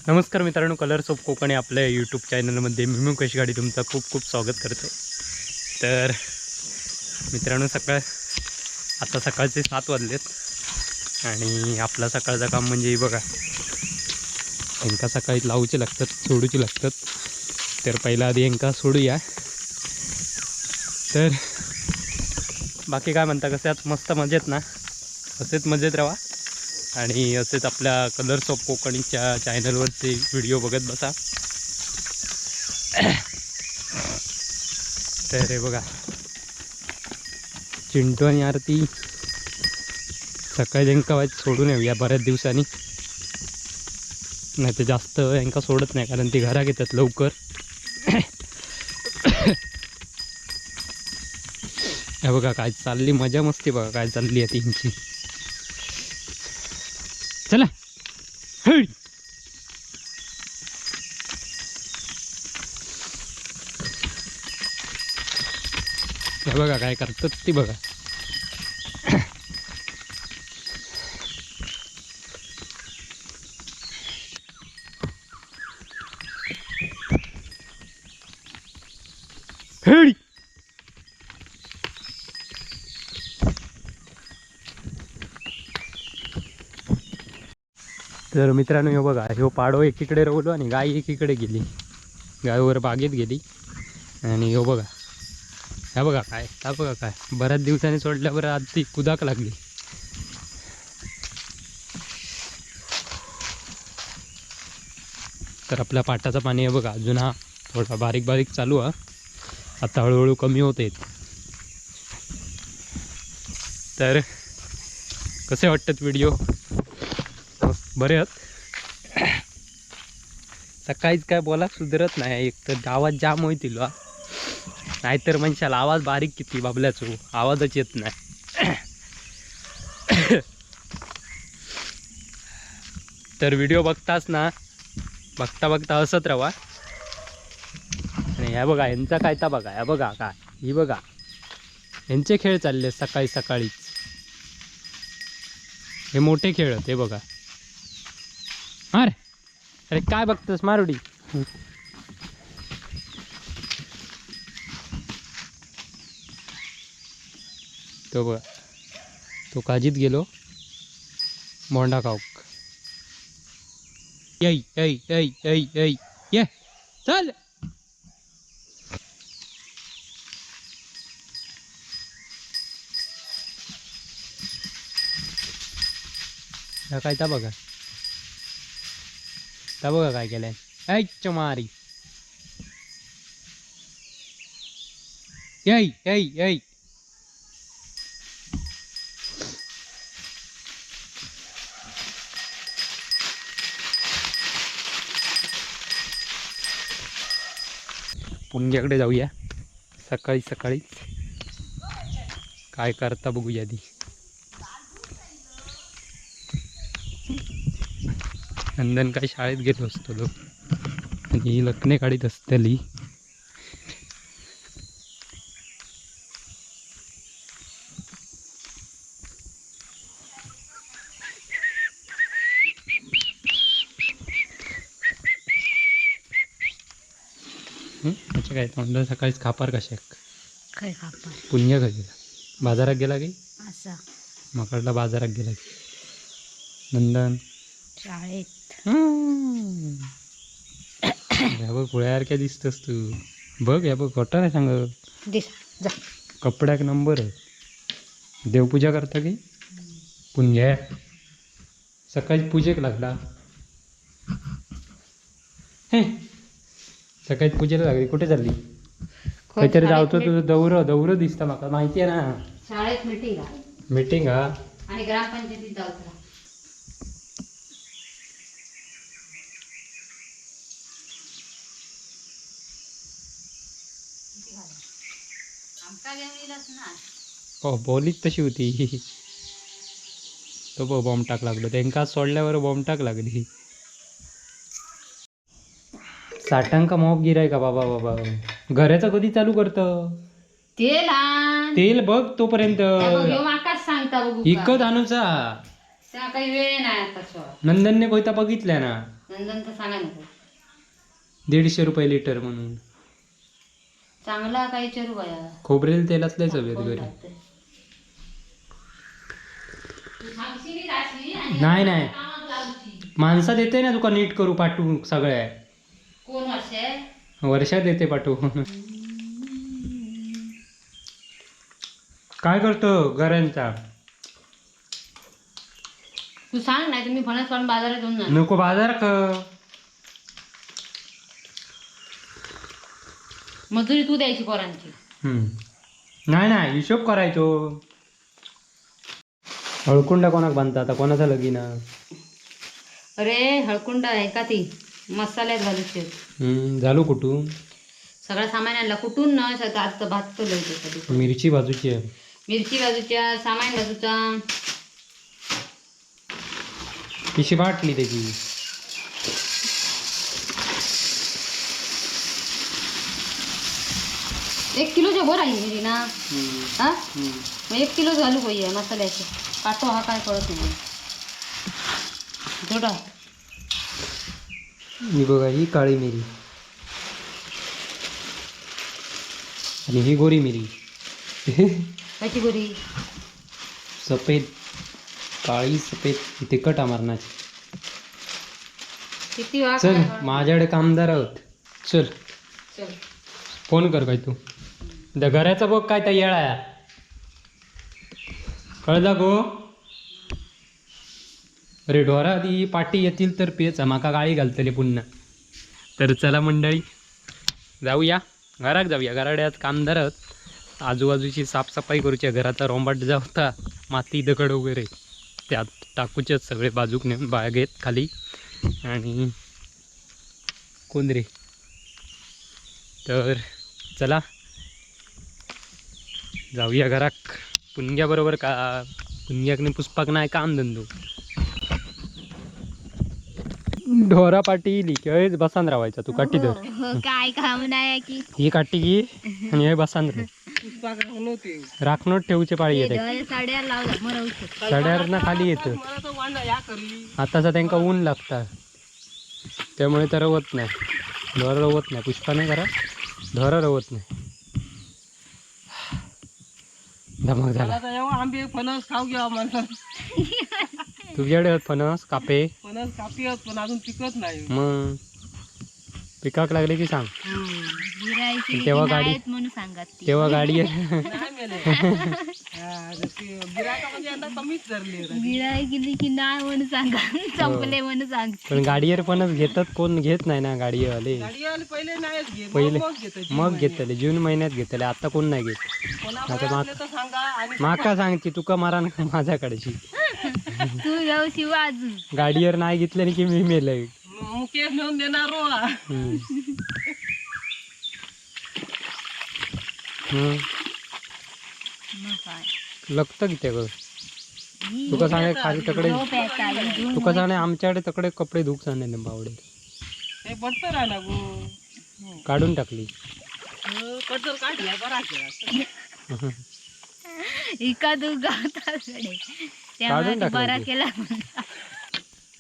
नमस्कार मित्रांनो, colours of Konkan या आपल्या यूट्यूब चॅनलमध्ये मी मुकेश गाडी तुमचं खूप खूप स्वागत करतो. तर मित्रांनो, आता सकाळचे 7 वाजलेत आणि आपला सकाळचं काम म्हणजे बघा, यांका सकाळी लावूचे लागतात, सोडूचे लागतात. तर पहिला आधी यांका सोडूया. तर बाकी काय म्हणता, कसे आहात? मस्त मजेत ना? असेच मजेत राहा आणि असेच आपल्या कलर्स ऑफ कोकणच्या चॅनलवरचे व्हिडिओ बघत बसा. तर हे बघा, चिंटू आणि आरती सकाळी यांका वाईट सोडून येऊया बऱ्याच दिवसांनी. नाही तर जास्त यांका सोडत नाही, कारण ती घरात येतात लवकर. हे बघा काय चालली मजा मस्ती, बघा काय चालली आहे त्यांची. चला हेड. हे बघा काय करतात ती बघा. हेड. तर मित्रांनो, हे बघा, ह्यो पाडो एकीकडे रवलो आणि गाय एकीकडे गेली. गायवर बागेत गेली. आणि ह्यो बघा, ह्या बघा काय, ह्या बघा काय, बऱ्याच दिवसांनी सोडल्यावर आज ती कुदाक लागली. तर आपल्या पाटाचं पाणी आहे बघा, अजून हा थोडा बारीक बारीक चालू हा, आता हळूहळू कमी होत आहेत. तर कसे वाटतात व्हिडिओ? बरे आहात? सकाळीच काय बोला सुधरत नाही, एक तर गावात जाम होतील वा, नाहीतर मनशाला आवाज बारीक किती बाबल्याचो, आवाजच येत नाही. तर व्हिडिओ बघताच ना, बघता बघता हसत राहा. आणि ह्या बघा यांचा काय ता बघा, ह्या बघा काय, ही बघा यांचे खेळ चालले सकाळी सकाळीच. हे मोठे खेळ आहेत, हे बघा. अरे अरे काय बघतोस मारुडी? तो बघा, तो काजीत गेलो मोंडा खाऊक. ऐ ऐ ऐ ऐ ऐ ये चल. ह्या काय ता बघा, ता बघा काय केलंय. ऐ चमारी, ऐ ऐ ऐ. पुंग्याकडे जाऊया सकाळी सकाळीच. काय करता बघूया आधी. नंदन काय शाळेत गेलो असतो तो आणि ही लग्ने काढीत असतली. अच्छा, काय तोंडाला सकाळीच खापार कशाक? काय खापर? पुण्य का गेला बाजारात गेला की असा मकडला बाजारात गेला की नंदन शाळेत. ह्या बघ, पुळ्यासारख्या दिसतोस तू. बघ, ह्या बघ, खोटं नाही सांग. दिस जा. कपड्याक नंबर आहे. देवपूजा करता की पुण्य सकाळी पूजेक लागला. हे सकाळी पूजेला लागली. कुठे चालली? काहीतरी जावतो तुझं दौर दौर दिसता माका, माहिती आहे ना. शाळेत मिटिंग आहे. मीटिंग हा. आणि ग्रामपंचायतीत जाऊचा. आमका घेऊन येईलच ना. हो, बोलीच तशी होती. तो बघ बॉम्ब टाक लागलो, त्यांका सोडल्यावर बॉम्ब टाक लागली. साठांका मॉप गिराय का बाबा बाबा, घराचं कधी चालू करतं? तेल आण. तेल बघ तोपर्यंत. त्या बघ, ह्यो माकाच सांगता बघू का. इकत आणूचा. त्या काही वेळ नाही आता सोड. नंदनने कोयता बघितल्या ना. नंदन तर सांगा नको. 150 रुपये लिटर म्हणून. चांगला काय विचारू बाया. खोबरेल तेलातलेच हवेत कोण घरी. टाकते? तू सांगशील अशी आणि नाही नाही, कामाक लावची. माणसात येते ना तुका नीट करू पाठवू सगळ्या. कोण वर्षे? वर्षात येते पाठवून. काय करतो घरांचा? तू सांग, नाही तुम्ही फणस काढून बाजारात घेऊन जा. नको बाजार क. मजुरी तू द्यायची पोरांची. हम्म. नाही नाही, हिशोब करायचो. हळकुंडा कोणाक बांधता आता? कोणाचा लगीन हा? अरे हळकुंड आहे का ती मसाल्यात घालूची. हम्म, झालो कुठून? सगळं सामान आणला कुठून न आज तर भात तो लय कधी. मिरची बाजूची आहे. मिरची बाजूच्या, सामान बाजूचा. पिशी फाटली त्याची. 1 किलोच्या वर आहे मिरी ना. हा मग 1 किलो घालू पाहिजे मसाल्याचे. काटो हा काय कळत नाही जोडा. ही बघा, ही काळी मिरी आणि ही गोरी मिरी. त्याची गोरी. सफेद काळी सफेद ही तिखट आमरणाची. किती वेळा चल काय कळत माझ्याकडे कामदार आहोत, चल. चल. फोन कर काय तू त्या घराचा बघ काय त्या येळा कळला गो. अरे ढोरा आधी पाटी येतील तर पेच माका गाळी घालतले पुन्हा. तर चला मंडळी, जाऊया घराक जाऊया. घराडे आज कामदार आहोत. आजूबाजूची साफसफाई करूची आहे. घराचा रोंबाट जा होता माती दगड वगैरे त्यात टाकूचे सगळे बाजूक नेऊन बागेत खाली. आणि कोण रे? तर चला जाऊया घराक पुणग्याबरोबर. का पुणग्याकने पुष्पाक नाही काम धंदो. ढोरा पाटी इली की हयच बसान रावायचा तू काठी धर. हो, काय काम नाही की. ही काठी घे आणि हे बसान राव. राखणोट ठेवचे पाळी येते. साड्या लावला मरवतो. सड्यावर ना खाली येतं. आताचा त्यांका ऊन लागता त्यामुळे तर रवत नाही, ढोरा रवत नाही. पुष्पा नाही करा, ढोरा रवत नाही. धमक झाला. आंबे फणस खाऊ घ्या माणसाला. तुझ्याकडे फणस कापे? फणस कापी आहेत, पण अजून पिकत नाही. मग पिकाक लागले की सांग. गिरायची तेव्हा गाडी- नाहीत म्हणून सांगत ती. तेव्हा गाडी नाही मेले. हा, जशी गिऱ्हाईक म्हणजे यंदा कमीच धरली. गिराय गेली की नाही म्हणून सांगा, संपले म्हणून सांग. पण गाडीवर फणस घेतात कोण? घेत नाही ना गाडीवाले. गाडीवाले पहिले नाहीच घेत. पहिले मग घेतात जून मग महिन्यात. घेतले जून महिन्यात घेतले, आता कोण नाही घेत. कोणा आता असले तर सांगा आणि माका सांगची तुका मारा ना माझ्याकडची. तू घेऊ शिवा अजून. गाडीवर नाही घेतले की मी मेलय. मुकेश नेऊन देणार हो. हम्म. हम्म. मग काय? लागतं किती ग तुका सांगे खाली तकडे. झोप येता, ही धुवून. तुका सांगे आमच्याकडे तकडे कपडे धुक सांगे ना बावडे. हे बटतर आहे ना गो. काढून टाकली. कटर काढला बरा केला. इका तू गावताकडे त्यामुळे काढून तू टाकलं बरा ते. केला.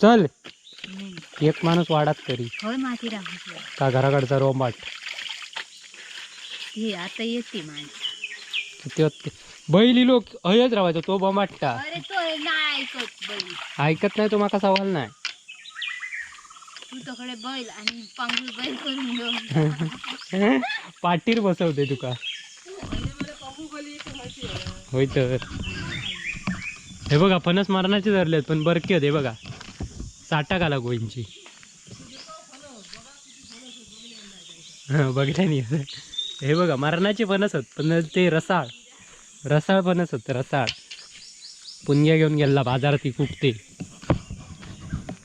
चल, एक माणूस वाडात तरी. होय माती राहू. का घराकडचा रोंबाट. हे आता येते माणसं. किती होते बैली लोक हयच रावायचो तो बमाटता. अरे तो नाही ऐकत बैल. ऐकत नाही तो, माका सवाल नाही. तू तकडे बैल आणि पांगूळ बैल करून घेऊन. पाटीर बसवते तुका. होय तर हे बघा फणस मरणाचे धरलेत पण बरके होते बघा. साठा घाला गोईंची. हा, बघल्या नाही. हे बघा मरणाचे फणस होत पण ते रसाळ रसाळ फणस होत रसाळ. पुणग्या घेऊन गेला बाजारात ती ते.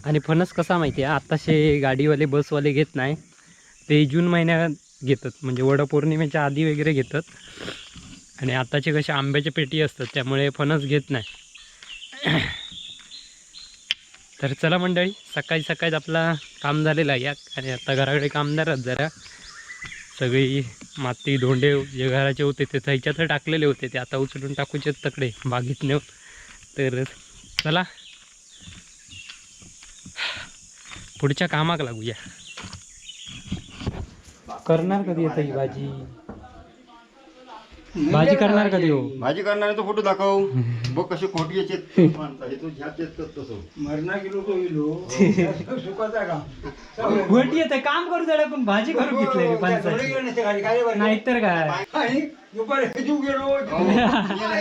आणि फणस कसा माहिती आहे, आत्ताशे गाडीवाले बसवाले घेत नाही, ते जून महिन्यात घेतात म्हणजे वडपौर्णिमेच्या आधी वगैरे घेतात. आणि आताचे कसे आंब्याच्या पेटी असतात त्यामुळे फणस घेत नाही. तर चला मंडळी, सकाळी सकाळीच आपला काम झालेला आहे या. आणि आता घराकडे कामदारच जरा सगळी माती धोंडे जे घराचे होते ते त्याच्यात टाकलेले होते ते आता उचलून टाकूचे तकडे बागेत नेऊन. तर चला, पुढच्या कामाक लागूया. करणार कधी येतं ही भाजी? भाजी करणार कधी हो? भाजी करणारे तो फोटो दाखव, बघ कशी खोटी याचे माणसं तसं. मरणा किलो तो इलो सुखाचा का? घोटी येते काम करू जरा, पण भाजी करू घेतली फणसाची, नाहीतर काय. आणि दुपारी जीव गेलो. हो, मेला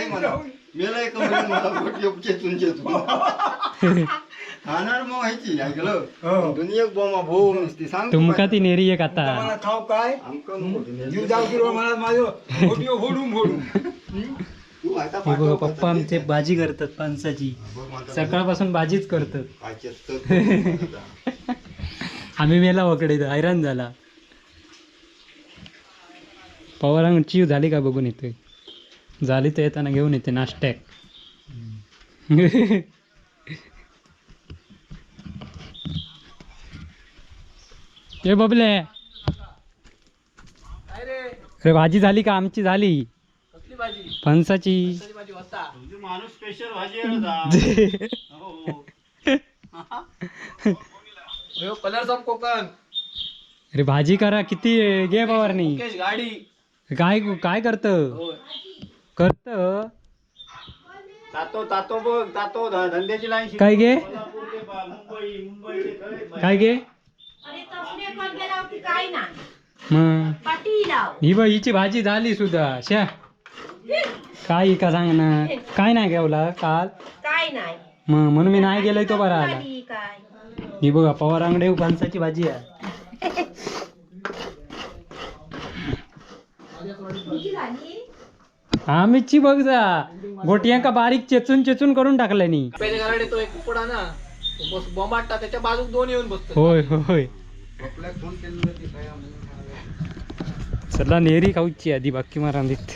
म्हणा. मेला एक मला खोटी चेतून चेतून खाणार मग व्हायची ऐकलं. हो. दुनियेक बोमा भो नुसती सांग. तुमका ती नेरी एक आता. मला ठाव काय आमका नको ती नेरी. जीव जाऊ किलो मला माझं फोटो फोडून फोडून. तू आता हे बघा पाठव पप्पा आमचे भाजी करतात फणसाची. बघ माझा सकाळपासून भाजीच करतात. काय चेततं. आम्ही मेला वकडे हैराण झाला. पवारांग चीव झाली का बघून येतोय, झाली तर येताना घेऊन येते नाश्त्याक. ए बबले, अरे भाजी झाली का? आमची झाली. फणसाची. माणूस स्पेशल भाजी. Colour of Konkan. अरे भाजी करा किती आहे? घे पवारनी. मुकेश गाडी. काय काय करत करत? तातो तातो बघ तातो धंद्याची लाईन. काय गे, काय गे? मग ही बघ हिची भाजी झाली सुद्धा. शा काय का सांग ना, काय नाही घेवला काल? काय नाही. मग म्हणून मी नाही गेलोय, तो बरा आला. आली काय? ही बघा पवार आंगडे फणसाची भाजी आहे. आम्हीची बघ जा गोटियांका बारीक चेचून चेचून करून टाकल्यानी. पेज घराडे तो एक कुकडा ना, तो बस बोंबाटता, त्याच्या बाजूक दोन येऊन बसतो. होय होय. चला नेरी खाऊची आधी, बाकी मारांदीत.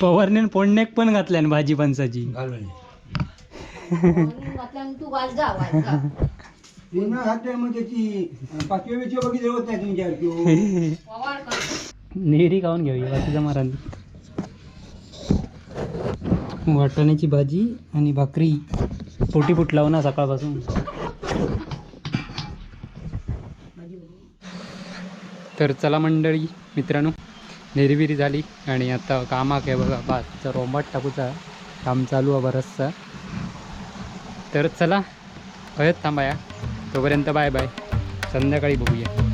पवारने फोडण्याक पण घातल्यान भाजी फणसाची. घातल्यानं तू वाज जा वाज जा. पुन्हा घातल्या मग त्याची पाचव्या बिचव्या बघितलं होत नाही तुमच्या. पवार कर. नेरी खाऊन घेऊया बाकीचा मारांदीत. वाटाण्याची भाजी आणि भाकरी. पोटी फुटलाव ना सकाळपासून. तर चला मंडळी मित्रांनो, नेरीबिरी झाली आणि आता कामाक आहे बघा भातचा रोंबाट टाकूचा काम चालू आहे बराचसा. तर चला हळद थांबाया, तोपर्यंत बाय बाय, संध्याकाळी बघूया.